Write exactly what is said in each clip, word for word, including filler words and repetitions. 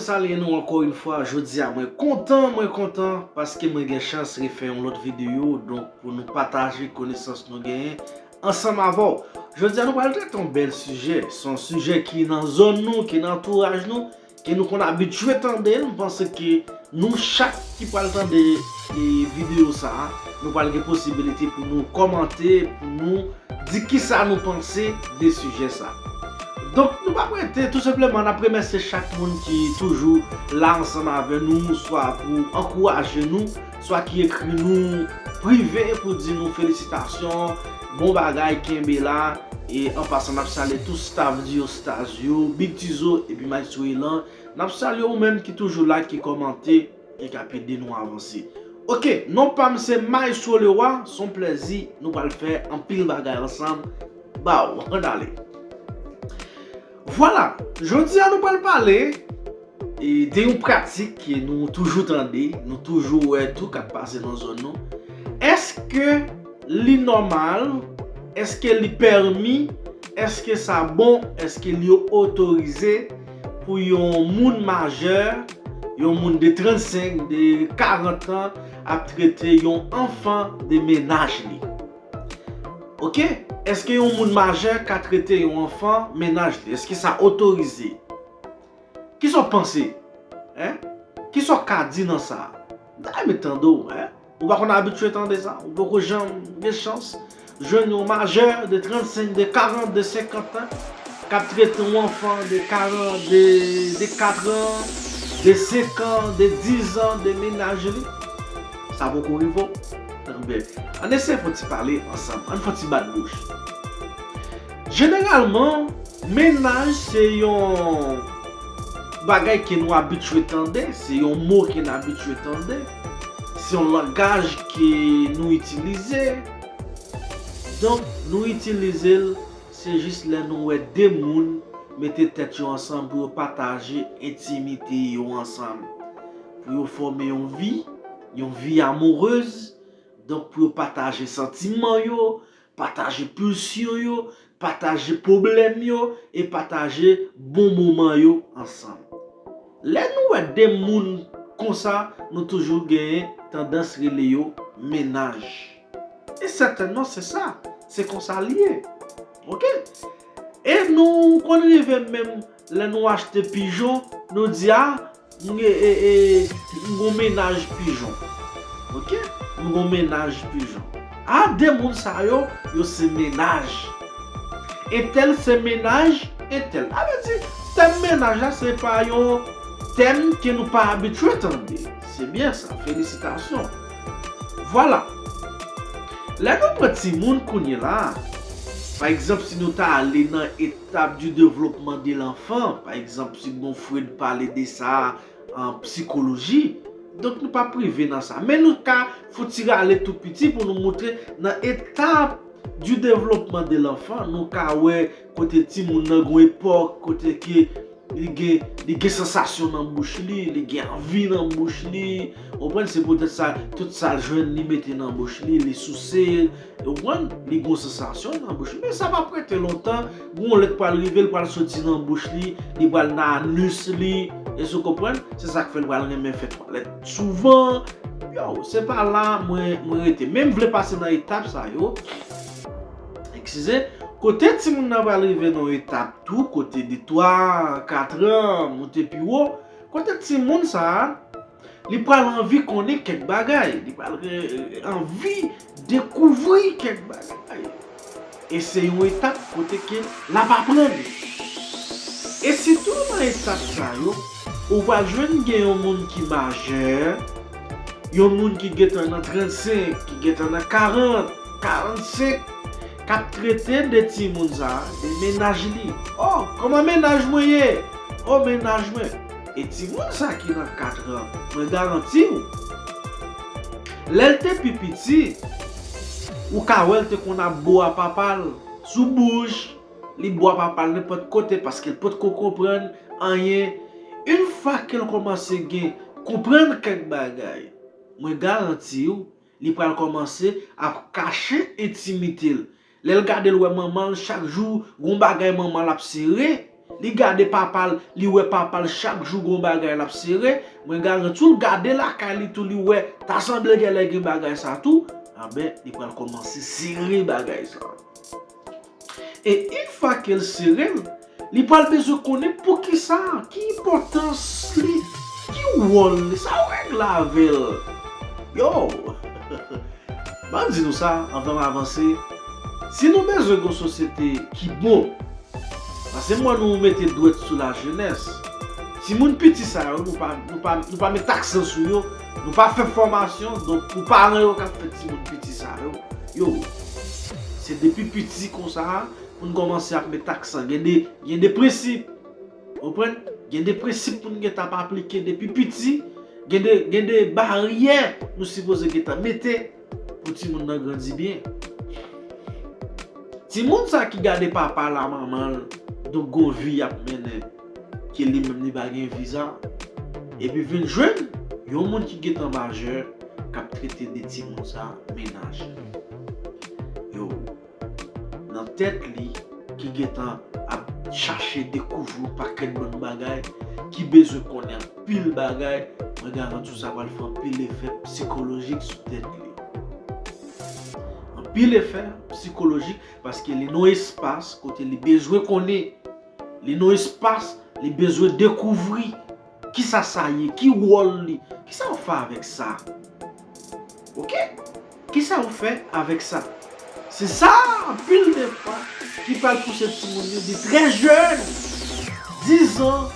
Salye nou ankò yon fwa. Jodi a mwen kontan, mwen kontan paske mwen gen chans refè yon lòt videyo, donk pou nou pataje konesans nou genyen ansanm avè w. Jodi a nou pral trete yon bèl sijè. Se yon sijè ki nan zòn nou, ki nan antouraj nou, ke nou konn abitye tande l. M panse ke nou chak ki pral tande e, videyo sa a, nou pral gen posibilite pou nou kòmante, pou nou di kisa nou panse de sijè sa. Donk, nou p ap rete, tou senpleman, n ap remèsye chak moun ki toujou la ansanm avè nou, swa pou ankouraje nou, swa ki ekri nou prive pou di nou felisitasyon, bon bagay, kenbe la. E an pasan, n ap salye tout staff Diostas yo, Big Tizo epi Maestro Elan. N ap salye ou menm ki toujou la, ki kòmante e k ap ede nou avanse. Oke, non pa m se Maestro Leroy, se yon plèzi, nou pral fè anpil bagay ansanm. Baw, ann ale. Vwala, jodi a nou pral pale e, de yon pratik ke nou toujou tande, nou toujou wè tou k ap pase nan zòn nou. Èske li nòmal? Èske li pèmi? Èske sa bon? Èske li otorize pou yon moun majè, yon moun de trannsenk, de karant an, ap trete yon anfan de mennaj li? Oke? Èske yon moun majè ka trete yon anfan mennaj li? Èske sa otorize? Kisa w panse? Hein? Kisa w ka di nan sa? M ta renmen tande w, hein? Ou pa konn abitye tande sa? Ou poko janm gen chans jwenn yon majè de trannsenk, de karant, de senkant an k ap trete yon anfan de karant, de, de kat an, de senk an, de diz an, de mennaj li? Sa poko rive w? Anben, ann eseye fè yon ti pale ansanm. Ann fè yon ti bat bouch. Jeneralman, mennaj se yon bagay ke nou abitye tande, se yon mo ke n abitye tande, se yon langaj ke nou itilize. Donk, nou itilize l, se jis lè nou wè de moun mete tèt yo ansanm pou yo pataje entimite yo ansanm, pou yo fòme yon vi, yon vi amourez, donk pou yo pataje santiman yo, pataje pilsyon yo, pataje pwoblèm yo e pataje bon moman yo ansanm. Lè nou wè de moun konsa, nou toujou genyen tandans rele yo mennaj. E sètènman, se sa. Se konsa li ye. Oke? E nou konn rive menm lè nou achte pijon, nou di, a, m gen, e, e, m gon mennaj pijon. Oke? M gon mennaj pijon. A, de moun sa yo, yo se mennaj. Entèl se mennaj entèl. Sa vle di, tèm mennaj la, se pa yon tèm ke nou pa abitye tande. Se byen sa, felisitasyon. Vwala. Lè nou pran timoun kounye la, pa egzanp, si nou ta ale nan etap du développement de l'enfant, pa egzanp, si Gonfred pale de sa an psikoloji, donk nou pa prive nan sa. Men nou ka fon ti rale tou piti pou nou montre nan etap du développement de l'enfant, nou ka wè kote timoun nan gon epòk, kote ke li gen, li gen sansasyon nan bouch li, li gen anvi nan bouch li. Ou konprann? Se poutèt sa, tout sa l jwenn, li mete nan bouch li, li souse, ou konprann? Li gon sansasyon nan bouch li. Men sa p ap rete lontan, gon lè k pral rive, l pral soti nan bouch li, li pral nan anis li. Èske w konprann? Se sa k fè l pral renmen fè twalèt souvan. Yo, se pa la mwen, mwen rete. Men m vle pase nan etap sa yo. Eskize, kote timoun nan pral rive nan yon etap tou, kote de twa, kat an, monte pi wo, kote timoun sa a, li pral anvi konnen kèk bagay, li pral, eh, anvi dekouvri kèk bagay. E se yon etap kote ke l ap aprann. E sitou nan etap sa yo, ou pral jwenn gen yon moun ki majè, yon moun ki gentan nan trannsenk, ki gentan nan karant, karannsenk, k ap trete de timoun sa a, de mennaj li. O, kòman mennaj mwen ye? O, mennaj mwen. E timoun sa ki nan kat an, mwen garanti w, lè l te pi piti, ou ka wè l te konn ap bo a papa l sou bouch, li bo a papa l nenpòt kote paske l potko konprann anyen. Yon fwa ke l kòmanse gen, konprann kèk bagay, mwen garanti w, li pral kòmanse ap kache entimite l. Lè l gade l wè manman l, chak jou, gon bagay manman l ap sere, Li gade papa l, li wè papa l chak jou gon bagay l ap sere, mwen garanti w l gade lakay li tou, li wè ta sanble genlè gen bagay sa tou, anben, li pral kòmanse sere bagay sa. E yon fwa ke l sere l, li pral bezwen konnen poukisa, ki enpòtans li, ki wòl li, sa w regle avè l. Yo! M ap di nou sa, anvan m avanse, si nou bezwen gon sosyete ki bon, paske m wè nou mete dwèt sou lajenès. Timoun piti sa yo, nou pa, nou pa, nou pa met aksan sou yo, nou pa fè fòmasyon, donk pou paran yo k ap fè timoun piti sa yo, yo, se depi piti konsa, pou n kòmanse ap met aksan. Gen de, gen de prensip, konprann? Gen de prensip pou n gentan ap aplike depi piti, gen de, gen de baryè nou sipoze gentan mete pou timoun nan grandi byen. Timoun sa ki gade papa l a manman l, donk gon vi y ap mennen, ke li menm li pa gen vi sa, epi vin jwenn yon moun ki gentan majè, k ap trete de timoun sa mennaj. Yo, nan tèt li, ki gentan ap chache dekouvri yon pakèt bann bagay, ki bezwen konnen anpil bagay, mwen garanti w sa pral fè anpil efè sikolojik sou tèt li. Anpil efè sikolojik, paske li nan espas kote li bezwen konnen, li nan espas li bezwen dekouvri kisa sa ye, ki wòl li, kisa w fè avèk sa. Oke? Kisa w fè avèk sa? Se sa, anpil de fwa, ki pral pouse timoun yo de trè jèn, diz an,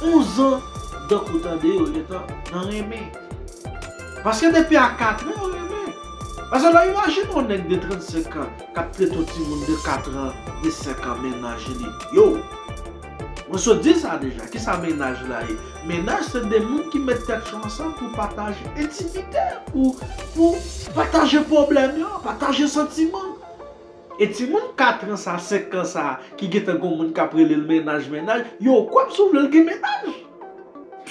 onz an, donk ou tande yo gentan nan renmen. Paske depi a kat an, yo renmen. Paske lè w imajine yon nèg de trannsenk an k ap trete yon timoun de kat an, de senk an, mennaj li. Yo! Mwen sot di sa deja. Kisa mennaj la ye? Mennaj se de moun ki met tèt yo ansanm pou pataje entimite, pou, pou pataje pwoblèm yo, pataje santiman. E timoun kat an sa, senk an sa, ki gentan gon moun k ap rele l mennaj, mennaj, yo, kwè m si w vle l gen mennaj.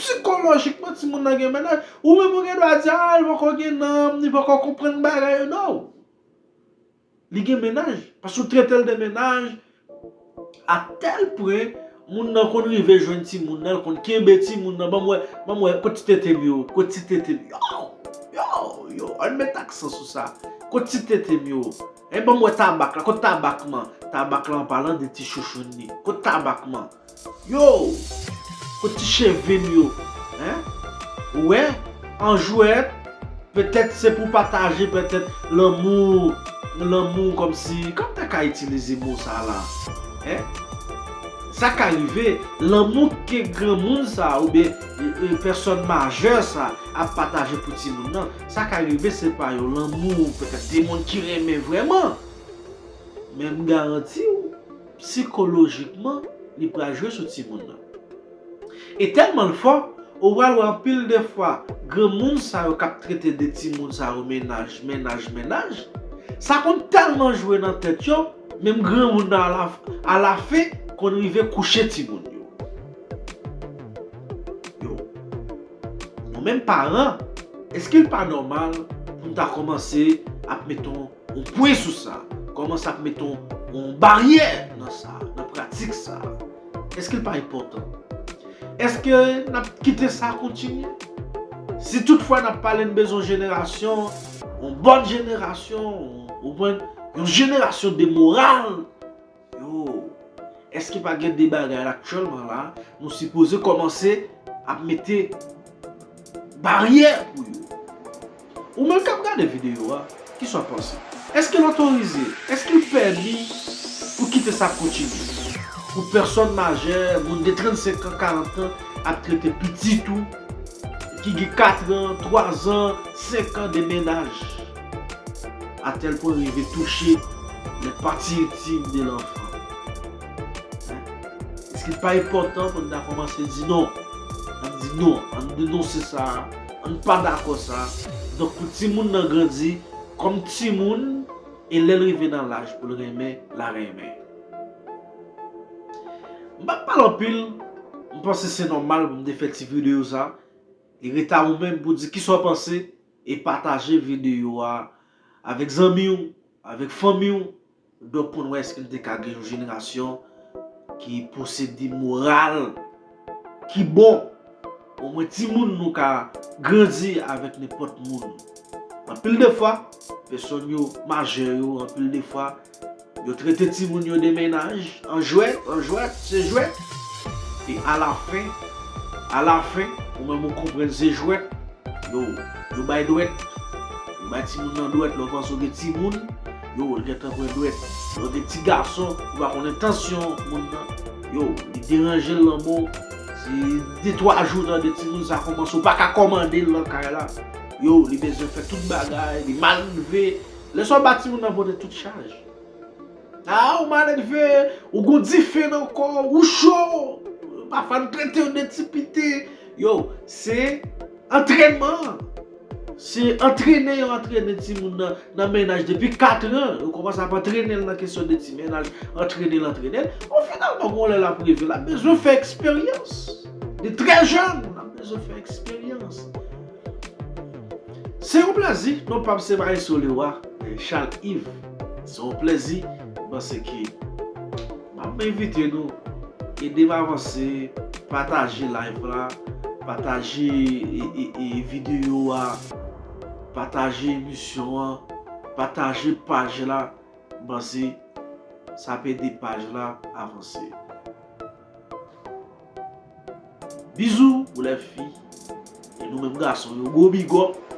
Sikolojikman, timoun nan gen mennaj. Ou menm ou gen dwa di, a, li poko gen nanm, li poko konprann bagay yo, non. Li gen mennaj. Paske w trete l de mennaj, a tèl pwen, moun nan konn rive jwenn timoun nan, l konn kenbe timoun nan, ban m wè, ban m wè, kote ti tete m yo, kote ti tete m yo, yo, yo, ann met aksan sou sa, kote ti tete m yo, en, ban m wè tabak la, kote tabak man, tabak la an palan de ti chouchoun li, kote tabak man, yo, kote ti cheve m yo, en, ou wè, an jwèt, petèt se pou pataje, petèt lanmou, lanmou kòmsi, kòman ta ka itilize mo sa la? En? Sa ka rive, lanmou ke granmoun sa oubyen e, e, pèsòn majè sa ap pataje pou timoun nan, sa ka rive se pa yon lanmou, petèt de moun ki renmen vrèman. Men m garanti w, sikolojikman, li pral jwe sou timoun nan. E tèlman l fò, ou pral wè anpil de fwa, granmoun sa yo k ap trete de timoun sa yo mennaj, mennaj, mennaj, sa konn tèlman jwe nan tèt yo, menm granmoun nan alafen konn rive kouche timoun yo. Yo. Nou menm paran, èske l pa nòmal pou n ta kòmanse ap met yon yon pwen sou sa, kòmanse ap met yon, yon baryè nan sa, nan pratik sa. Èske l pa enpòtan? Èske n ap kite sa kontinye? Si toutfwa n ap pale, n bezwen yon jenerasyon, yon bòn jenerasyon, yon, yon jenerasyon de moral, yo, èske pa gen de bagay la aktyèlman la, nou sipoze kòmanse ap mete baryè pou yo? Ou menm k ap gade videyo a, kisa w panse? Èske l otorize? Èske l pèmi pou kite sa kontinye? Pou pèsòn majè, moun de trannsenk an, karant an, ap trete pitit ou, ki gen kat an, twa zan, senk an de mennaj, a tèl pwen rive touche les parties intimes de l'enfant. Èske l pa enpòtan pou n ta kòmanse di non? Ann di non, ann denonse sa, ann pa dakò sa. Donk, pou timoun nan grandi kòm timoun, e lè l rive nan laj pou l renmen, l a renmen. M p ap pale anpil, m panse se nòmal pou m te fè ti videyo sa. Li rete a ou menm pou di kisa w panse e pataje videyo a avèk zanmi w, avèk fanmi w, donk pou n wè èske n te ka gen yon jenerasyon ki posede moral ki bon. Omwen timoun nou ka grandi avèk nenpòt moun. Anpil de fwa, pèsòn yo, majè yo, anpil de fwa, yo trete timoun yo de mennaj, an jwèt, an jwèt, se jwèt. E alafen, alafen, ou menm ou konprann se jwèt, yo, yo bay dwèt. Yo bay timoun nan dwèt, lè w panse w gen timoun, yo, l gentan pran dwèt. Lè w gen ti gason, ou pa konn entansyon moun nan, yo, li deranje l nan men w. Si de twa jou tande timoun sa kòmanse, ou pa ka kòmande l nan kay la. Yo, li bezwen fè tout bagay, li malelve. Lè sa w ba timoun nan pote tout chaj. A, ou malelve, ou gon dife nan kò w, ou cho. Pafwa n trete w de ti piti. Yo, se antrènman. Se antrene yo antrene timoun nan, nan mennaj depi kat an. Yo kòmanse ap antrene l nan kesyon de ti mennaj, antrene l, antrene l. O finalman, gon lè l ap rive, l ap bezwen fè eksperyans. De trè jèn, l ap bezwen fè eksperyans. Se yon plezi, non pa m se Maestro Leroy, eh, Charles Yves. Se yon plezi, m panse ke m ap envite nou, ede m avanse, pataje live la, pataje e, e, e, videyo a, pataje emisyon an, pataje paj la, m panse sa ap ede paj la avanse. Bizou pou lè fi. E nou menm gason yo, gwo bigòp.